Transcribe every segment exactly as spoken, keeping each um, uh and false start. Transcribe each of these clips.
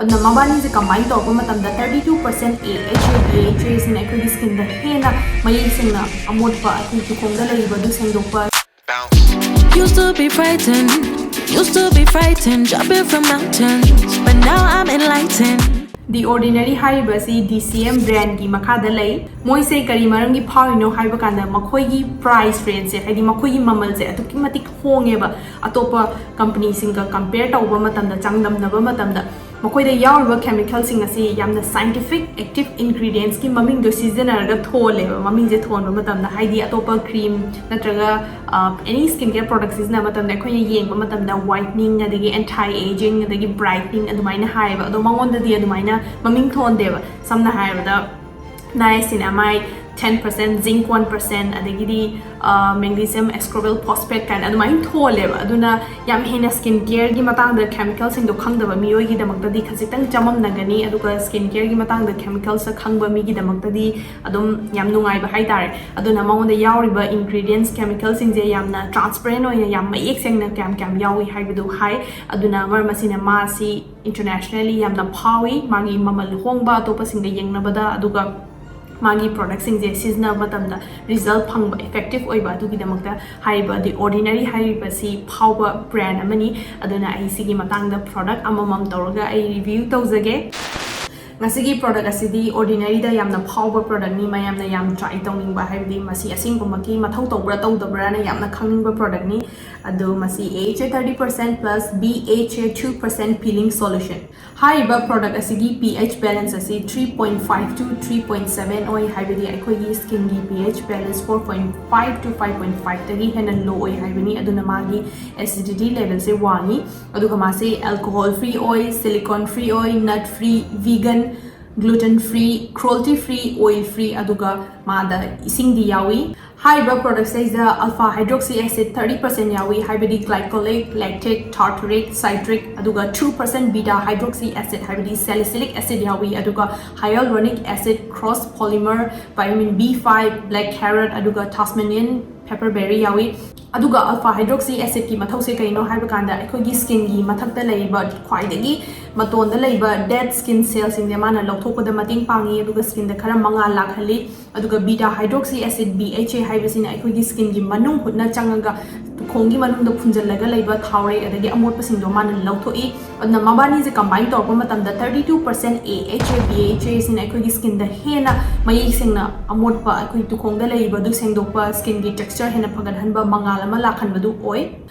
ꯑꯗꯨꯅ ꯃꯕꯥꯅꯤꯁꯦ combine ꯇꯧꯔꯛꯄ ꯃꯇꯝꯗ thirty two percent A H A, B H A ꯁꯤꯅ ꯑꯩꯈꯣꯏꯒꯤ skinꯗ ꯍꯦꯟꯅ ꯃꯌꯦꯛ ꯁꯦꯡꯅ ꯑꯃꯣꯠꯄ ꯑꯩꯈꯣꯏ ꯇꯨꯈꯣꯡꯗ ꯂꯩꯔꯤꯕ ꯑꯗꯨ ꯁꯦꯡꯗꯣꯛꯄ, Used to be frightened, used to be frightened, jumping from mountains, but now I'm enlightened. The Ordinary ꯍꯥꯏꯔꯤꯕ ꯑꯁꯤ D C M brandꯀꯤ ꯃꯈꯥꯗ ꯂꯩ꯫ ꯃꯣꯏꯁꯦ ꯀꯔꯤ ꯃꯔꯝꯒꯤ ꯐꯥꯎꯔꯤꯅꯣ ꯍꯥꯏꯕ ꯀꯥꯟꯗ ꯃꯈꯣꯏꯒꯤ price rangeꯁꯦ, ꯍꯥꯏꯗꯤ ꯃꯈꯣꯏꯒꯤ ꯃꯃꯜꯁꯦ ꯑꯗꯨꯛꯀꯤ ꯃꯇꯤꯛ ꯍꯣꯡꯉꯦꯕ꯫ ꯑꯇꯣꯞꯄ companyꯁꯤꯡꯒ compare ꯇꯧꯕ ꯃꯇꯝꯗ, ꯆꯥꯡꯗꯝꯅꯕ ꯃꯇꯝꯗ ꯃꯈꯣꯏꯗ ꯌꯥꯎꯔꯤꯕ chemicalꯁꯤꯡ ꯑꯁꯤ ꯌꯥꯝꯅ scientific active ingredientsꯀꯤ ꯃꯃꯤꯡꯗꯣ ꯁꯤꯖꯤꯟꯅꯔꯒ ꯊꯣꯜꯂꯦꯕ꯫ ꯃꯃꯤꯡꯁꯦ ꯊꯣꯟꯕ ꯃꯇꯝꯗ, ꯍꯥꯏꯗꯤ ꯑꯇꯣꯞꯄ cream ꯅꯠꯇ꯭ꯔꯒ ꯑ, any skin care product ꯁꯤꯖꯤꯟꯅꯕ ꯃꯇꯝꯗ ꯑꯩꯈꯣꯏꯅ ꯌꯦꯡꯕ ꯃꯇꯝꯗ whitening, ꯑꯗꯒꯤ anti aging, ꯑꯗꯒꯤ brightening ꯑꯗꯨꯃꯥꯏꯅ ꯍꯥꯏꯌꯦꯕ꯫ ꯑꯗꯣ ꯃꯉꯣꯟꯗꯗꯤ ꯑꯗꯨꯃꯥꯏꯅ ꯃꯃꯤꯡ ꯊꯣꯟꯗꯦꯕ꯫ ꯁꯝꯅ ꯍꯥꯏꯔꯕꯗ niacinamide ten percent, zinc one percent, ꯑꯗꯒꯤꯗꯤ magnesium ascorbyl phosphate ꯀꯥꯏꯅ ꯑꯗꯨꯃꯥꯏꯅ ꯊꯣꯜꯂꯦꯕ꯫ ꯑꯗꯨꯅ ꯌꯥꯝ ꯍꯦꯟꯅ skin careꯒꯤ ꯃꯇꯥꯡꯗ chemicalꯁꯤꯡꯗꯣ ꯈꯪꯗꯕ ꯃꯤꯑꯣꯏꯒꯤꯗꯃꯛꯇꯗꯤ ꯈꯖꯤꯛꯇꯪ ꯆꯃꯝꯅꯒꯅꯤ, ꯑꯗꯨꯒ skin careꯒꯤ ꯃꯇꯥꯡꯗ chemicalsꯇ ꯈꯪꯕ ꯃꯤꯒꯤꯗꯃꯛꯇꯗꯤ ꯑꯗꯨꯝ ꯌꯥꯝ ꯅꯨꯡꯉꯥꯏꯕ ꯍꯥꯏꯇꯥꯔꯦ꯫ ꯑꯗꯨꯅ ꯃꯉꯣꯟꯗ ꯌꯥꯎꯔꯤꯕ ingredients, chemicalꯁꯤꯡꯁꯦ ꯌꯥꯝꯅ transparent ꯑꯣꯏꯅ, ꯌꯥꯝ ꯃꯌꯦꯛ ꯁꯦꯡꯅ ꯀꯌꯥꯝ ꯀꯌꯥꯝ ꯌꯥꯎꯏ ꯍꯥꯏꯕꯗꯨ ꯍꯥꯏ꯫ ꯑꯗꯨꯅ ꯃꯔꯝ ꯑꯁꯤꯅ ꯃꯥꯁꯤ internationally ꯌꯥꯝꯅ ꯐꯥꯎꯏ, ꯃꯥꯒꯤ ꯃꯃꯜ ꯍꯣꯡꯕ ꯑꯇꯣꯞꯄꯁꯤꯡꯒ ꯌꯦꯡꯅꯕꯗ꯫ ꯑꯗꯨꯒ ꯃꯥꯒꯤ productꯁꯤꯡꯁꯦ ꯁꯤꯖꯤꯟꯅꯕ ꯃꯇꯝꯗ result ꯐꯪꯕ, effective ꯑꯣꯏꯕ, ꯑꯗꯨꯒꯤꯗꯃꯛꯇ ꯍꯥꯏꯔꯤꯕ The Ordinary ꯍꯥꯏꯔꯤꯕꯁꯤ ꯐꯥꯎꯕ brand ꯑꯃꯅꯤ꯫ ꯑꯗꯨꯅ ꯑꯩ ꯁꯤꯒꯤ ꯃꯇꯥꯡꯗ product ꯑꯃꯃꯝ ꯇꯧꯔꯒ ꯑꯩ review ꯇꯧꯖꯒꯦ꯫ ꯉꯁꯤꯒꯤ product ꯑꯁꯤꯗꯤ Ordinaryꯗ ꯌꯥꯝꯅ ꯐꯥꯎꯕ productꯅꯤ, ꯃꯌꯥꯝꯅ ꯌꯥꯝ try ꯇꯧꯅꯤꯡꯕ, ꯍꯥꯏꯕꯗꯤ ꯃꯁꯤ ꯑꯁꯦꯡꯕꯃꯛꯀꯤ ꯃꯊꯧ ꯇꯧꯕ꯭ꯔꯥ ꯇꯧꯗꯕ꯭ꯔꯥꯅ ꯌꯥꯝꯅ ꯈꯪꯅꯤꯡꯕ productꯅꯤ꯫ ꯑꯗꯨ ꯃꯁꯤ A H A thirty percent plus B H A two percent peeling solution꯫ ꯍꯥꯏꯔꯤꯕ product ꯑꯁꯤꯒꯤ P H balance ꯑꯁꯤ three point five to three point seven ꯑꯣꯏ, ꯍꯥꯏꯕꯗꯤ ꯑꯩꯈꯣꯏꯒꯤ skinꯒꯤ P H balance four point five to five point fiveꯇꯒꯤ ꯍꯦꯟꯅ low ꯑꯣꯏ ꯍꯥꯏꯕꯅꯤ꯫ ꯑꯗꯨꯅ ꯃꯥꯒꯤ acidity levelꯁꯦ ꯋꯥꯡꯉꯤ꯫ ꯑꯗꯨꯒ ꯃꯥꯁꯦ alcohol free ꯑꯣꯏ, silicone free ꯑꯣꯏ, nut free, vegan, gluten free, cruelty free, oil free, ꯑꯗꯨꯒ ꯃꯥꯗ ꯏꯁꯤꯡꯗꯤ ꯌꯥꯎꯏ꯫ ꯍꯥꯏꯔꯤꯕ productꯁꯤꯗ alpha hydroxy acid thirty percent ꯌꯥꯎꯏ, ꯍꯥꯏꯕꯗꯤ glycolic, lactic, tartaric, citric, ꯑꯗꯨꯒ two percent beta hydroxy acid, ꯍꯥꯏꯕꯗꯤ salicylic acid ꯌꯥꯎꯏ, ꯑꯗꯨꯒ hyaluronic acid, cross polymer, vitamin B five, black carrot, ꯑꯗꯨꯒ Tasmanian pepperberry ꯌꯥꯎꯏ꯫ ꯑꯗꯨꯒ alpha hydroxy acidꯀꯤ ꯃꯊꯧꯁꯦ ꯀꯩꯅꯣ ꯍꯥꯏꯕ ꯀꯥꯟꯗ, ꯑꯩꯈꯣꯏꯒꯤ skinꯒꯤ ꯃꯊꯛꯇ ꯂꯩꯔꯤꯕ ꯈ꯭ꯋꯥꯏꯗꯒꯤ ꯃꯇꯣꯟꯗ ꯂꯩꯕ ꯗꯦꯗ ꯁ꯭ꯀꯤꯟ ꯁꯦꯜꯁꯤꯡꯁꯦ ꯃꯥꯅ ꯂꯧꯊꯣꯛꯄꯗ ꯃꯇꯦꯡ ꯄꯥꯡꯉꯤ, ꯑꯗꯨꯒ ꯁ꯭ꯀꯤꯟꯗ ꯈꯔ ꯃꯉꯥꯜ ꯂꯥꯛꯍꯜꯂꯤ꯫ ꯑꯗꯨꯒ ꯕꯤꯇꯥ ꯍꯥꯏꯗ꯭ꯔꯣꯛꯁꯤ ꯑꯦꯁꯤꯗ, ꯕꯤ ꯑꯩꯆ ꯑꯦ ꯍꯥꯏꯕꯁꯤꯅ ꯑꯩꯈꯣꯏꯒꯤ ꯁ꯭ꯀꯤꯟꯒꯤ ꯃꯅꯨꯡ ꯍꯨꯠꯅ ꯆꯪꯉꯒ ꯇꯨꯈꯣꯡꯒꯤ ꯃꯅꯨꯡꯗ ꯐꯨꯟꯖꯜꯂꯒ ꯂꯩꯕ ꯊꯥꯎꯔꯦꯛ ꯑꯗꯒꯤ ꯑꯃꯣꯠꯄꯁꯤꯡꯗꯣ ꯃꯥꯅ ꯂꯧꯊꯣꯛꯏ꯫ ꯑꯗꯨꯅ ꯃꯕꯥꯅꯤꯁꯦ ꯀꯝꯕꯥꯏꯟ ꯇꯧꯔꯛꯄ ꯃꯇꯝꯗ ꯊꯥꯔꯇꯤ ꯇꯨ ꯄꯔꯁꯦꯟ ꯑꯦ ꯑꯩꯆ ꯑꯦ, ꯕꯤ ꯑꯩꯆ ꯑꯦ ꯁꯤꯅ ꯑꯩꯈꯣꯏꯒꯤ ꯁ꯭ꯀꯤꯟꯗ ꯍꯦꯟꯅ ꯃꯌꯦꯛ ꯁꯦꯡꯅ ꯑꯃꯣꯠꯄ ꯑꯩꯈꯣꯏ ꯇꯨꯈꯣꯡꯗ ꯂꯩꯔꯤꯕ ꯑꯗꯨ ꯁꯦꯡꯗꯣꯛꯄ, ꯁ꯭ꯀꯤꯟꯒꯤ ꯇꯦꯛꯁꯆꯔ ꯍꯦꯟꯅ ꯐꯒꯠꯍꯟꯕ, ꯃꯉꯥꯜ ꯑꯃ ꯂꯥꯛꯍꯟꯕꯗꯨ ꯑꯣꯏ꯫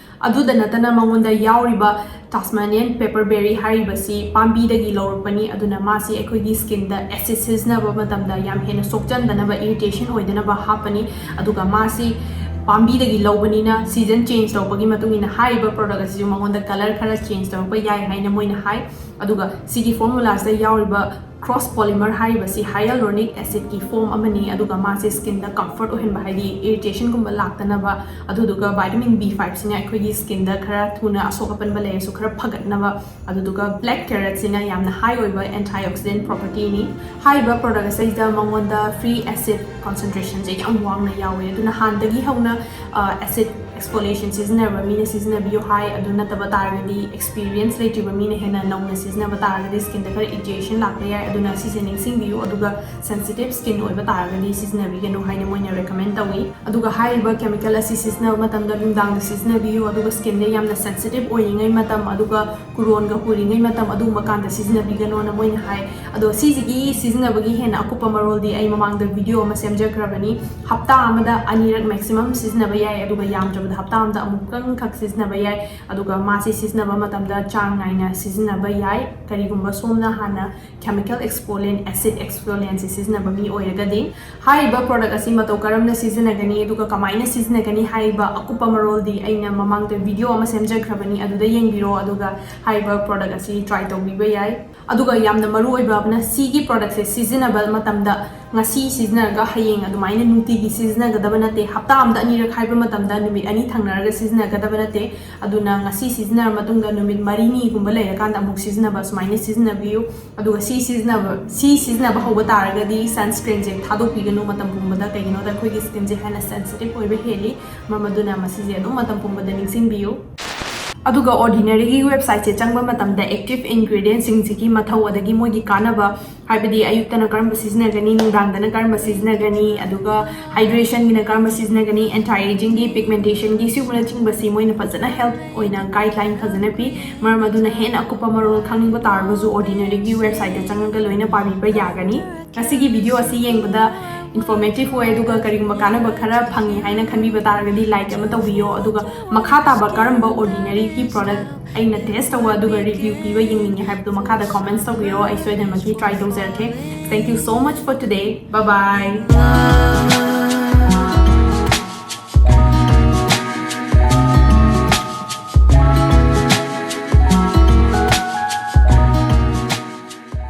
ꯑꯗꯨꯗ ꯅꯠꯇꯅ ꯃꯉꯣꯟꯗ ꯌꯥꯎꯔꯤꯕ ꯇꯥꯁꯃꯥꯅꯤꯌꯟ ꯄꯦꯄꯔ ꯕꯦꯔꯤ ꯍꯥꯏꯔꯤꯕꯁꯤ ꯄꯥꯝꯕꯤꯗꯒꯤ ꯂꯧꯔꯛꯄꯅꯤ, ꯑꯗꯨꯅ ꯃꯥꯁꯤ ꯑꯩꯈꯣꯏꯒꯤ ꯁ꯭ꯀꯤꯟꯗ ꯑꯦꯁꯤꯗ ꯁꯤꯖꯤꯟꯅꯕ ꯃꯇꯝꯗ ꯌꯥꯝ ꯍꯦꯟꯅ ꯁꯣꯛꯆꯟꯗꯅꯕ, ꯏꯔꯤꯇꯦꯁꯟ ꯑꯣꯏꯗꯅꯕ ꯍꯥꯞꯄꯅꯤ꯫ ꯑꯗꯨꯒ ꯃꯥꯁꯤ ꯄꯥꯝꯕꯤꯗꯒꯤ ꯂꯧꯕꯅꯤꯅ ꯁꯤꯖꯟ ꯆꯦꯟꯖ ꯇꯧꯔꯛꯄꯒꯤ ꯃꯇꯨꯡ ꯏꯟꯅ ꯍꯥꯏꯔꯤꯕ ꯄ꯭ꯔꯣꯗꯛ ꯑꯁꯤꯁꯨ ꯃꯉꯣꯟꯗ ꯀꯂꯔ ꯈꯔ ꯆꯦꯟꯖ ꯇꯧꯔꯛꯄ ꯌꯥꯏ ꯍꯥꯏꯅ ꯃꯣꯏꯅ ꯍꯥꯏ꯫ ꯑꯗꯨꯒ ꯁꯤꯒꯤ ꯐꯣꯔꯃꯨꯂꯥꯁꯤꯗ ꯌꯥꯎꯔꯤꯕ ꯀ꯭ꯔꯣꯁ ꯄꯣꯂꯤꯃꯔ ꯍꯥꯏꯔꯤꯕꯁꯤ ꯍꯥꯏꯌꯥꯂꯨꯔꯣꯅꯤꯛ ꯑꯦꯁꯤꯗꯀꯤ ꯐꯣꯝ ꯑꯃꯅꯤ, ꯑꯗꯨꯒ ꯃꯥꯁꯦ ꯁ꯭ꯀꯤꯟꯗ ꯀꯝꯐꯔꯠ ꯑꯣꯏꯍꯟꯕ, ꯍꯥꯏꯗꯤ ꯏꯔꯤꯇꯦꯁꯟꯒꯨꯝꯕ ꯂꯥꯛꯇꯅꯕ, ꯑꯗꯨꯗꯨꯒ ꯚꯥꯏꯇꯥꯃꯤꯟ ꯕꯤ ꯐꯥꯏꯚꯁꯤꯅ ꯑꯩꯈꯣꯏꯒꯤ ꯁ꯭ꯀꯤꯟꯗ ꯈꯔ ꯊꯨꯅ ꯑꯁꯣꯛ ꯑꯄꯟꯕ ꯂꯩꯔꯁꯨ ꯈꯔ ꯐꯒꯠꯅꯕ, ꯑꯗꯨꯗꯨꯒ ꯕ꯭ꯂꯦꯛ ꯀꯦꯔꯠꯁꯤꯅ ꯌꯥꯝꯅ ꯍꯥꯏ ꯑꯣꯏꯕ ꯑꯦꯟꯇꯤ ꯑꯣꯛꯁꯤꯗꯦꯟ ꯄ꯭ꯔꯣꯄꯔꯇꯤꯅꯤ꯫ ꯍꯥꯏꯔꯤꯕ ꯄ꯭ꯔꯣꯗꯛ ꯑꯁꯤꯗ ꯃꯉꯣꯟꯗ ꯐ꯭ꯔꯤ ꯑꯦꯁꯤꯗ ꯀꯣꯟꯁꯦꯟꯇ꯭ꯔꯦꯁꯟꯁꯦ ꯌꯥꯝ ꯋꯥꯡꯅ ꯌꯥꯎꯋꯦ, ꯑꯗꯨꯅ ꯍꯥꯟꯅꯗꯒꯤ ꯍꯧꯅ ꯑꯦꯁꯤꯗ ꯑꯦꯛꯁꯐꯣꯂꯤꯌꯦꯁꯟ ꯁꯤꯖꯤꯟꯅꯔꯕ ꯃꯤꯅ ꯁꯤꯖꯤꯟꯅꯕꯤꯌꯨ ꯍꯥꯏ꯫ ꯑꯗꯨ ꯅꯠꯇꯕ ꯇꯥꯔꯒꯗꯤ, ꯑꯦꯛꯁꯄꯤꯔꯤꯌꯦꯟꯁ ꯂꯩꯇ꯭ꯔꯤꯕ ꯃꯤꯅ ꯍꯦꯟꯅ ꯅꯧꯅ ꯁꯤꯖꯤꯟꯅꯕ ꯇꯥꯔꯒꯗꯤ ꯁ꯭ꯀꯤꯟꯗ ꯈꯔ ꯏꯔꯤꯇꯦꯁꯟ ꯂꯥꯛꯄ ꯌꯥꯏ, ꯑꯗꯨꯅ ꯁꯤꯁꯦ ꯅꯤꯡꯁꯤꯡꯕꯤꯌꯨ꯫ ꯑꯗꯨꯒ ꯁꯦꯟꯁꯤꯇꯤꯚ ꯁ꯭ꯀꯤꯟ ꯑꯣꯏꯕ ꯇꯥꯔꯒꯗꯤ ꯁꯤꯖꯤꯟꯅꯕꯤꯒꯅꯨ ꯍꯥꯏꯅ ꯃꯣꯏꯅ ꯔꯦꯀꯃꯦꯟ ꯇꯧꯏ꯫ ꯑꯗꯨꯒ ꯍꯥꯏꯔꯤꯕ ꯀꯦꯃꯤꯀꯦꯜ ꯑꯁꯤ ꯁꯤꯖꯤꯟꯅꯕ ꯃꯇꯝꯗ ꯅꯨꯡꯗꯥꯡꯗ ꯁꯤꯖꯤꯟꯅꯕꯤꯌꯨ, ꯑꯗꯨꯒ ꯁ꯭ꯀꯤꯟꯗ ꯌꯥꯝꯅ ꯁꯦꯟꯁꯤꯇꯤꯚ ꯑꯣꯏꯔꯤꯉꯩ ꯃꯇꯝ, ꯑꯗꯨꯒ ꯀꯨꯔꯣꯟꯒ ꯍꯨꯔꯤꯉꯩ ꯃꯇꯝ, ꯑꯗꯨꯒꯨꯝꯕ ꯀꯥꯟꯗ ꯁꯤꯖꯤꯟꯅꯕꯤꯒꯅꯣꯅ ꯃꯣꯏꯅ ꯍꯥꯏ꯫ ꯑꯗꯣ ꯁꯤꯁꯤꯒꯤ ꯁꯤꯖꯤꯟꯅꯕꯒꯤ ꯍꯦꯟꯅ ꯑꯀꯨꯞꯄ ꯃꯔꯣꯜꯗꯤ ꯑꯩ ꯃꯃꯥꯡꯗ ꯚꯤꯗꯤꯑꯣ ꯑꯃ ꯁꯦꯝꯖꯈ꯭ꯔꯕꯅꯤ꯫ ꯍꯞꯇꯥ ꯑꯃꯗ ꯑꯅꯤꯔꯛ ꯃꯦꯛꯁꯤꯃꯝ ꯁꯤꯖꯤꯟꯅꯕ ꯌꯥꯏ, ꯑꯗꯨꯒ ꯌꯥꯝꯗ꯭ꯔꯕꯗ ꯍꯞꯇꯥ ꯑꯃꯗ ꯑꯃꯨꯛꯇꯪ ꯈꯛ ꯁꯤꯖꯤꯟꯅꯕ ꯌꯥꯏ꯫ ꯑꯗꯨꯒ ꯃꯥꯁꯤ ꯁꯤꯖꯤꯟꯅꯕ ꯃꯇꯝꯗ ꯆꯥꯡ ꯅꯥꯏꯅ ꯁꯤꯖꯤꯟꯅꯕ ꯌꯥꯏ, ꯀꯔꯤꯒꯨꯝꯕ ꯁꯣꯝꯅ ꯍꯥꯟꯅ ꯀꯦꯃꯤꯀꯦꯜ ꯑꯦꯛꯁꯐꯣꯂꯤꯌꯦꯟ, ꯑꯦꯁꯤꯗ ꯑꯦꯛꯁꯐꯣꯂꯤꯌꯦꯟꯁꯤ ꯁꯤꯖꯤꯟꯅꯕ ꯃꯤ ꯑꯣꯏꯔꯒꯗꯤ꯫ ꯍꯥꯏꯔꯤꯕ ꯄ꯭ꯔꯣꯗꯛ ꯑꯁꯤ ꯃꯇꯧ ꯀꯔꯝꯅ ꯁꯤꯖꯤꯟꯅꯒꯅꯤ ꯑꯗꯨꯒ ꯀꯃꯥꯏꯅ ꯁꯤꯖꯤꯟꯅꯒꯅꯤ ꯍꯥꯏꯔꯤꯕ ꯑꯀꯨꯞꯄ ꯃꯔꯣꯜꯗꯤ ꯑꯩꯅ ꯃꯃꯥꯡꯗ ꯚꯤꯗꯤꯑꯣ ꯑꯃ ꯁꯦꯝꯖꯈ꯭ꯔꯕꯅꯤ, ꯑꯗꯨꯗ ꯌꯦꯡꯕꯤꯔꯣ, ꯑꯗꯨꯒ ꯍꯥꯏꯔꯤꯕ ꯄ꯭ꯔꯣꯗꯛ ꯑꯁꯤ ꯇ꯭ꯔꯥꯏ ꯇꯧꯕꯤꯕ ꯌꯥꯏ꯫ ꯑꯗꯨꯒ ꯌꯥꯝꯅ ꯃꯔꯨ ꯑꯣꯏꯕ ꯑꯃꯅ, ꯁꯤꯒꯤ ꯄ꯭ꯔꯣꯗꯛꯁꯦ ꯁꯤꯖꯤꯟꯅꯕ ꯃꯇꯝꯗ ꯉꯁꯤ ꯁꯤꯖꯤꯟꯅꯔꯒ ꯍꯌꯦꯡ ꯑꯗꯨꯃꯥꯏꯅ ꯅꯨꯡꯇꯤꯒꯤ ꯁꯤꯖꯤꯟꯅꯒꯗꯕ ꯅꯠꯇꯦ꯫ ꯍꯞꯇꯥ ꯑꯃꯗ ꯑꯅꯤꯔꯛ ꯍꯥꯏꯕ ꯃꯇꯝꯗ ꯅꯨꯃꯤꯠ ꯑꯅꯤ ꯊꯪꯅꯔꯒ ꯁꯤꯖꯤꯟꯅꯒꯗꯕ ꯅꯠꯇꯦ꯫ ꯑꯗꯨꯅ ꯉꯁꯤ ꯁꯤꯖꯤꯟꯅꯔ ꯃꯇꯨꯡꯗ ꯅꯨꯃꯤꯠ ꯃꯔꯤꯅꯤꯒꯨꯝꯕ ꯂꯩꯔꯀꯥꯟꯗ ꯑꯃꯨꯛ ꯁꯤꯖꯤꯟꯅꯕ, ꯁꯨꯃꯥꯏꯅ ꯁꯤꯖꯤꯟꯅꯕꯤꯌꯨ꯫ ꯑꯗꯨꯒ ꯁꯤ ꯁꯤꯖꯤꯟꯅꯕ, ꯁꯤ ꯁꯤꯖꯤꯟꯅꯕ ꯍꯧꯕ ꯇꯥꯔꯒꯗꯤ ꯁꯟꯁ꯭ꯀ꯭ꯔꯤꯟꯁꯦ ꯊꯥꯗꯣꯛꯄꯤꯒꯅꯨ ꯃꯇꯝ ꯄꯨꯝꯕꯗ, ꯀꯩꯒꯤꯅꯣꯗ ꯑꯩꯈꯣꯏꯒꯤ ꯁ꯭ꯀꯤꯟꯁꯦ ꯍꯦꯟꯅ ꯁꯦꯟꯁꯤꯇꯤꯚ ꯑꯣꯏꯕ ꯍꯦꯜꯂꯤ꯫ ꯃꯔꯝ ꯑꯗꯨꯅ ꯃꯁꯤꯁꯦ ꯑꯗꯨꯝ ꯃꯇꯝ ꯄꯨꯝꯕꯗ ꯅꯤꯡꯁꯤꯡꯕꯤꯌꯨ꯫ ꯑꯗꯨꯒ ꯑꯣꯔꯗꯤꯅꯔꯤꯒꯤ ꯋꯦꯕꯁꯥꯏꯠꯁꯦ ꯆꯪꯕ ꯃꯇꯝꯗ ꯑꯦꯛꯇꯤꯚ ꯏꯟꯒ꯭ꯔꯤꯗꯤꯌꯦꯟꯁꯤꯡꯁꯤꯒꯤ ꯃꯊꯧ, ꯑꯗꯒꯤ ꯃꯣꯏꯒꯤ ꯀꯥꯟꯅꯕ, ꯍꯥꯏꯕꯗꯤ ꯑꯌꯨꯛꯇꯅ ꯀꯔꯝꯕ ꯁꯤꯖꯤꯟꯅꯒꯅꯤ, ꯅꯨꯡꯗꯥꯡꯗꯅ ꯀꯔꯝꯕ ꯁꯤꯖꯤꯟꯅꯒꯅꯤ, ꯑꯗꯨꯒ ꯍꯥꯏꯗ꯭ꯔꯦꯁꯟꯒꯤꯅ ꯀꯔꯝꯕ ꯁꯤꯖꯤꯟꯅꯒꯅꯤ, ꯑꯦꯟꯇꯤ ꯑꯦꯖꯤꯡꯒꯤ, ꯄꯤꯒꯃꯦꯟꯇꯦꯁꯟꯒꯤ, ꯁꯤꯒꯨꯝꯕꯅꯆꯤꯡꯕꯁꯤ ꯃꯣꯏꯅ ꯐꯖꯅ ꯍꯦꯜꯞ ꯑꯣꯏꯅ ꯒꯥꯏꯗꯂꯥꯏꯟ ꯐꯖꯅ ꯄꯤ꯫ ꯃꯔꯝ ꯑꯗꯨꯅ ꯍꯦꯟꯅ ꯑꯀꯨꯞꯄ ꯃꯔꯣꯜ ꯈꯪꯅꯤꯡꯕ ꯇꯥꯔꯒꯁꯨ ꯑꯣꯔꯗꯤꯅꯔꯤꯒꯤ ꯋꯦꯕꯁꯥꯏꯠꯇ ꯆꯪꯉꯒ ꯂꯣꯏꯅ ꯄꯥꯕꯤꯕ ꯌꯥꯒꯅꯤ꯫ ꯉꯁꯤꯒꯤ ꯚꯤꯗꯤꯑꯣ ꯑꯁꯤ ꯌꯦꯡꯕꯗ ꯏꯟꯐꯣꯔꯃꯦꯇꯤꯚ ꯑꯣꯏ, ꯑꯗꯨꯒ ꯀꯔꯤꯒꯨꯝꯕ ꯀꯥꯟꯅꯕ ꯈꯔ ꯐꯪꯉꯤ ꯍꯥꯏꯅ ꯈꯟꯕꯤꯕ ꯇꯥꯔꯒꯗꯤ ꯂꯥꯏꯛ ꯑꯃ ꯇꯧꯕꯤꯌꯣ, ꯑꯗꯨꯒ ꯃꯈꯥ ꯇꯥꯕ ꯀꯔꯝꯕ ꯑꯣꯔꯗꯤꯅꯔꯤꯒꯤ ꯄ꯭ꯔꯣꯗꯛ ꯑꯩꯅ ꯇꯦꯁ ꯇꯧꯕ ꯑꯗꯨꯒ ꯔꯤꯚ꯭ꯌꯨ ꯄꯤꯕ ꯌꯦꯡꯅꯤꯡꯉꯤ ꯍꯥꯏꯕꯗꯣ ꯃꯈꯥꯗ ꯀꯣꯃꯦꯟꯠꯁ ꯇꯧꯕꯤꯔꯣ, ꯑꯩ ꯁꯣꯏꯗꯅꯃꯛꯀꯤ ꯇ꯭ꯔꯥꯏ ꯇꯧꯖꯔꯛꯀꯦ꯫ Thank you so much for today. Bye bye.